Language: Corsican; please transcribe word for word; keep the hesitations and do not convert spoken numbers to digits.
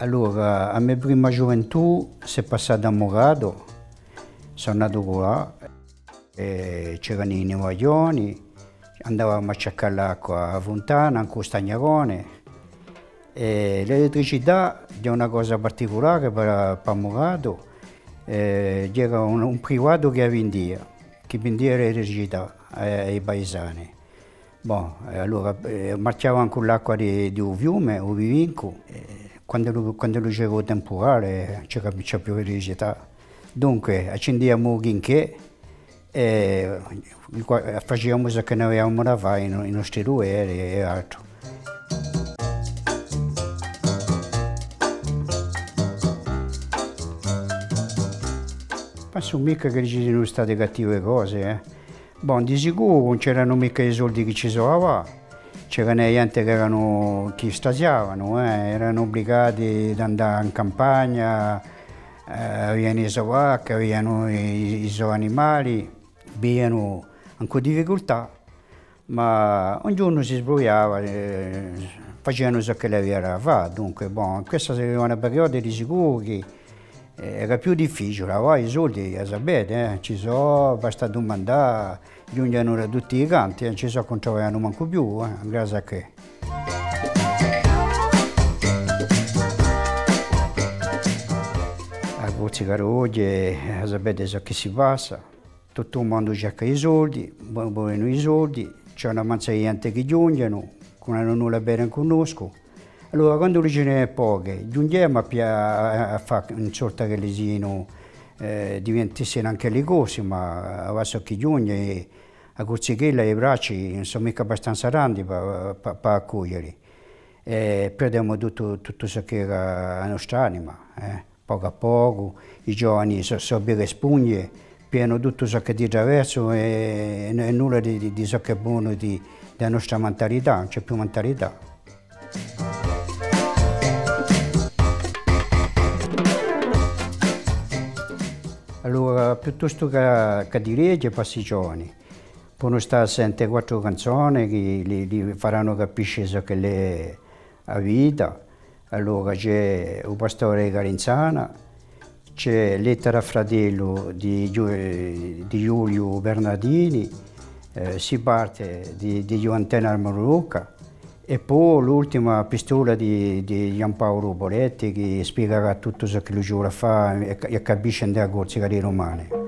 Allora, a me prima ghjuventù s'hè passata à Muratu, sò natu culà, è c'eranu i nuaglioni, andavamu à circà l'acqua à a funtana, incù u stagnarone, è l'elettricità hè una cosa particulare per, per Muratu, eh, c'era un, un privatu chì a vindia, chì vindia l'elettricità à, à i paisani. Bon, è allora, eh, marchjavamu cù l'acqua di, di u fiume, u Vivincu, è quandu, quandu c'era u timpurale, ùn ci capiamu più di recità. Dunque, accendiamu u chinchè è, eh, faciamu ciò chì no aviamu da fà, i no-, i nostri duveri è altru. Pensu micca chì ci sianu state cattive cose, eh. Bon, di sicuru ùn c'eranu micca i soldi chì ci sò avà. C'eranu ghjente chì eranu, chì stasiavanu, eh, eranu ubligati d'andà in campagna, eh, avianu i so vacche, avianu i, i so animali, vivianu incù difficultà, ma ognunu si sbrugliava, eh, facianu ciò ch'ellu avia da fà. Dunque, bon, questa era una perioda di sicuru chì Eh, era più difficiule, avà i soldi, a sapete, eh, ci sò, basta dumandà, ghjunghjenu da tutti i canti, eh, ci sò chì ùn travaglianu mancu più, eh, grazie à chì. A Corsica d'oghje, eh, a sapete ciò chì si passa, tuttu u mondu cerca i soldi, vo-, volenu i soldi, ci hè una manza di ghjente chì ghjunghjenu, chì ùn anu nulla à vede incù noscu, Allora, quandu li ci n'hè pochi, ghjunghjemu à pia-, à, à fà in sorta ch'elli sianu, eh, diventissinu anch'elli Corsi, ma avà ciò chì ghjunghje, a Corsichella è i bracci ùn sò micca abbastanza grandi pà, pà, pà accuglieli. È perdemu tuttu, tuttu ciò chì era a nostra anima, eh. Pocu à pocu, i giovani sò, sò belle spugne, piglianu tuttu ciò ch'hè di traversu è, è, è nulla di, di, di ciò ch'hè bonu di, di a nostra mentalità, ùn ci hè più mentalità. Allora, piuttostu chè, chè di leghje, passi i giovani. Ponu stà à sente quattru canzone chì li, li faranu capisce ciò ch'ella hè a vita. Allora, ci hè U pastore di Carinzana, ci hè Lettera à fratellu di Ghju-, di Ghjuliu Bernardini, eh, Si parte di, di Ghjuvantena Armarucca, è po l'ultima Pistola di, di Ghjuvan Paulu Poletti, chì spiegarà tuttu ciò ch'ellu ci vole à fà è, è capisce ind'è a Corsica di dumane.